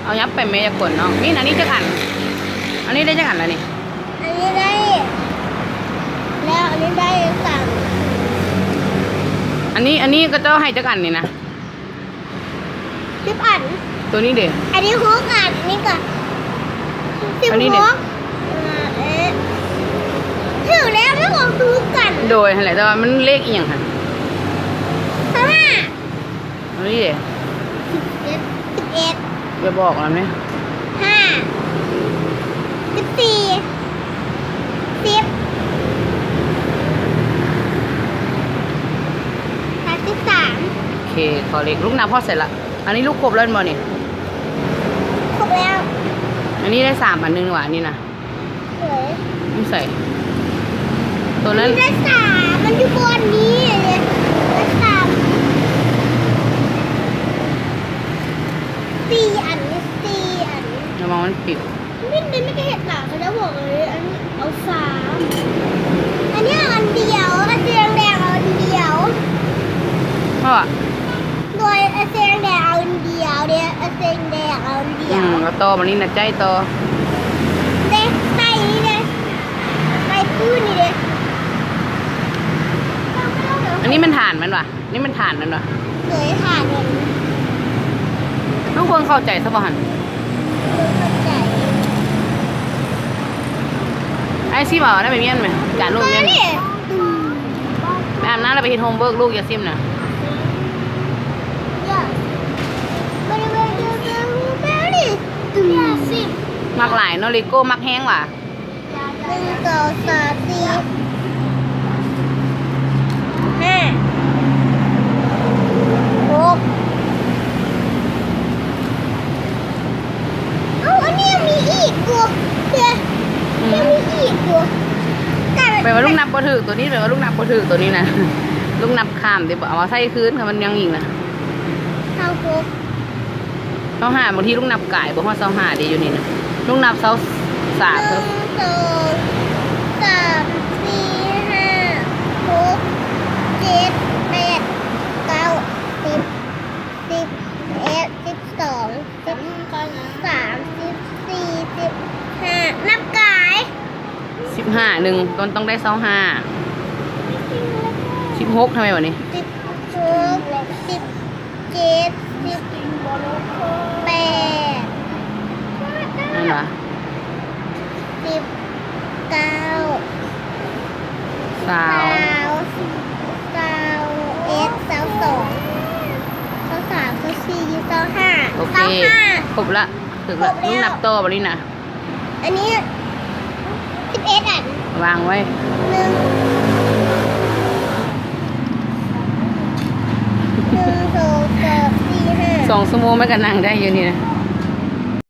ເອົາຫຍັບໄປແມ່ຈັກຄົນເນາະ. ນີ້ ອັນນີ້ຈັກອັນ? ອັນນີ້ໄດ້ຈັກອັນລະນີ້? ອັນນີ້ໄດ້ ແລ້ວອັນນີ້ໄດ້ສາມ. ອັນນີ້ ອັນນີ້ເຂົາເຈົ້າໃຫ້ຈັກອັນນີ້ນະ? ສິບອັນ. ໂຕນີ້ເດ? ອັນນີ້ຫົກອັນ. ອັນນີ້ກໍສິບຫົກ. ອັນນີ້ເດ? ເອີ ຖືກແລ້ວ ມັນກໍຄືກັນ. ໂດຍ ຫັ້ນແຫຼະ ແຕ່ວ່າມັນເລກອີ່ຫຍັງຫັ້ນ? ຊາວຫ້າ. ອັນນີ້ເດ? ສິບເອັດ ສິບເອັດ. ຢ່າບອກນຳເດ້. ຫ້າ ສິບສີ່ ສິບ ສາມສິບສາມ. ໂອເຄ ຂໍເລກ. ລູກນັບຮອດໃສລະ? ອັນນີ້ລູກຄົບແລ້ວແມ່ນບໍ່ນີ້? ຄົບແລ້ວ. ອັນນີ້ໄດ້ສາມອັນໜຶ່ງຫວາ ອັນນີ້ນະ? ເອີ ຢູ່ໃສ? ໂຕນັ້ນ ໄດ້ສາມ ມັນຢູ່ບ່ອນນີ້ເດ້. ໄດ້ສາມ ສີ່ອັນ ສີ່ອັນ. ລະວັງມັນປິວ. ນີ້ ນີ້ ນີ້ກໍເຮັດຕາມເຂົາເຈົ້າບອກເລີຍ. ອັນນີ້ເອົາສາມ. ອັນນີ້ເອົາອັນດຽວ ກະສີແດງເອົາອັນດຽວ. ເພາະວ່າ ໂດຍ ອາເຊງແດງເອົາອັນດຽວເດ້. ອາເຊງແດງເອົາອັນດຽວ. ອືມ ແລ້ວຕໍ່ມານີ້ນະ ໃຈຕໍ່ເດ້. ໃສ່ນີ້ເດ້ ໃສ່ພື້ນນີ້ເດ້. ອັນນີ້ມັນຖານແມ່ນຫວາ? ນີ້ມັນຖານແມ່ນຫວາ? ໂດຍ ຖານແມ່ນ. ນ້ອງເພິ່ງເຂົ້າໃຈຊະບໍ່ຫັ້ນ? ເພິ່ງເຂົ້າໃຈ. ອ້າຍຊິມເອົາໄດ້ໄປມ້ຽນແມະ ຈານລູກມ້ຽນ. ໄປອາບນ້ຳແລ້ວໄປເຮັດໂຮມເວີກລູກ ຢ່າຊິມນະ. ມັກຫຼາຍເນາະ ເລໂກ້ມັກແຮງຫວາ. ໜຶ່ງ ສອງ ສາມ ສີ່ ຫ້າ ຫົກ. ເອົ້າ ອັນນີ້ຍັງມີອີກຢູ່ເດ. ອືມ ຍັງມີອີກຢູ່. ແປວ່າລູກນັບບໍ່ຖືກໂຕນີ້ ແປວ່າລູກນັບບໍ່ຖືກໂຕນີ້ນະ. ລູກນັບຂ້າມເດ້ບໍ່ ເອົາມາໃສ່ຄືນ ຄັນມັນຍັງອີກນະ. ຊາວຫົກ ຊາວຫ້າ ບາງທີລູກນັບກາຍບໍ່ຮອດຊາວຫ້າເດ້ ຢູ່ນີ້ນະ. ລູກນັບຊາວສາມ ໜຶ່ງ ສອງ ສາມ ສີ່ ຫ້າ ຫົກ ເຈັດ ແປດ ເກົ້າ ສິບ ສິບເອັດ ສິບສອງ ສິບສາມ ສິບສີ່ ສິບຫ້າ ນັບກາຍ. ສິບຫ້າ ໜຶ່ງ ຕ້ອງ ຕ້ອງໄດ້ຊາວຫ້າ. ສິບຫົກ ທຳໄມບາດນີ້? ສິບຫົກ ສິບເຈັດ ສິບແປດ ນັ້ນຫວາ? ສິບເກົ້າ ຊາວ ຊາວເອັດ ຊາວສອງ ຊາວສາມ ຊາວສີ່ ຊາວຫ້າ. ໂອເຄ ຊາວຫ້າ ຄົບລະ ຖືກລະ. ຄອບແລ້ວ ລູກນັບຕໍ່ບາດນີ້ນະ. ອັນນີ້ສິບເອັດອັນ. ວາງໄວ້ ໜຶ່ງ ໜຶ່ງ ສອງ ສາມ ສີ່ ຫ້າ ສອງຊົ່ວໂມງມັນກໍນັ່ງໄດ້ຢູ່ນີ້ນະ.